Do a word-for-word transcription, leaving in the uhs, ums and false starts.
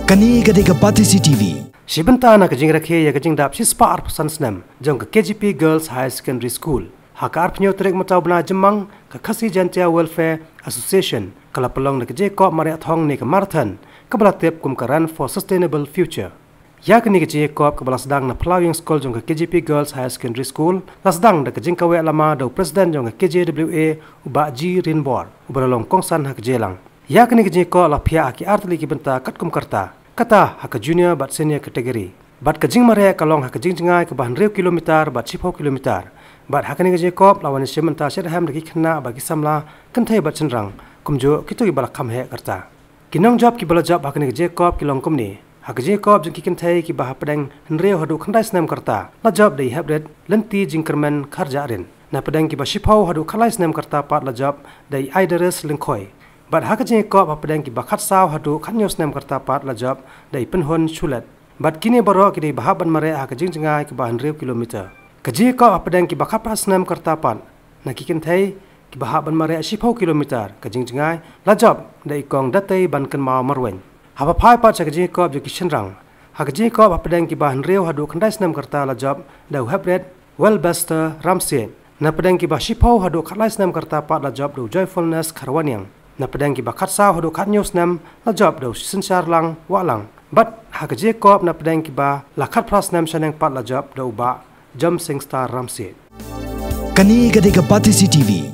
Kane ka dei ka Batesi T V. Shi bynta na ka jingrakhe ïa ka jingdap shispah arphew san snem jong ka K J P Girls Higher Secondary School, ha ka arphew hynñiew tarik mynta u bnai Jymmang, ka Khasi Jaintia Welfare Association ka la pynlong da ka jingïakop mareh thong ne ka marathon, kaba la tip kum ka Run for Sustainable Future. Ïa kane ka jingïakop kaba la sdang na phyllaw ïing skul jong ka K J P Girls Higher Secondary School, la sdang da ka jingkaweh lama da u President jong ka K J W A, u Bah G Rinbor, uba la long kongsan ha ka jingïalang. Ïa kane ka jingïakop la phiah ha ki artylli ki bynta katkum ka rta, kata ha ka junior bad senior category. Bad ka jingmareh ka long ha ka jingjngai kaba hynriew kilometer bad shiphew kilometer. Bad ha kane ka jingïakop la wan ïashim bynta shitrhem da ki khynnah bad ki samla, kynthei bad shynrang, kumjuh kito kiba la kham heh ka rta. Ki nongjop kiba la jop ha kane ka jingïakop ki long kumne: ha ka jingïakop jong ki kynthei kiba hapdeng hynriew haduh khyndai snem ka rta, la jop da i Heprit Lynti Jingkyrmen Kharjahrin. Na pdeng kiba shiphew haduh khatlai snem ka rta pat la jop da i Aidaris Lyngkhoi. Bad ha ka jingïakop hapdeng kiba khatsaw haduh khathynñiew snem ka rta pat la jop da i Pynhun Shulet. Bad kine baroh ki dei ba hap ban mareh ha ka jingjngai kaba hynriew kilometer. Ka jingïakop hapdeng kiba khatphra snem ka rta pat, na ki kynthei kiba hap ban mareh shiphew kilometer ka jingjngai, la jop da i Kong Datei Bankynmaw Marwein. Haba phai pat sha ka jingïakop jong ki shynrang, ha ka jingïakop hapdeng kiba hynriew haduh khyndai snem ka rta la jop da u Heprit Welbester Ramsiej. Na pdeng kiba shiphew haduh khatlai snem ka rta pat la jop da u Joyfulness Kharwaniang. Na pdeng kiba khatsaw haduh khathynñiew snem la jop da u Synshar Lang Wahlang. Bad ha ka jingïakop na pdeng kiba la khatphra snem shaneng pat la jop da u Bah Jomsing Star Ramsiej. Kane ka dei ka Batesi T V.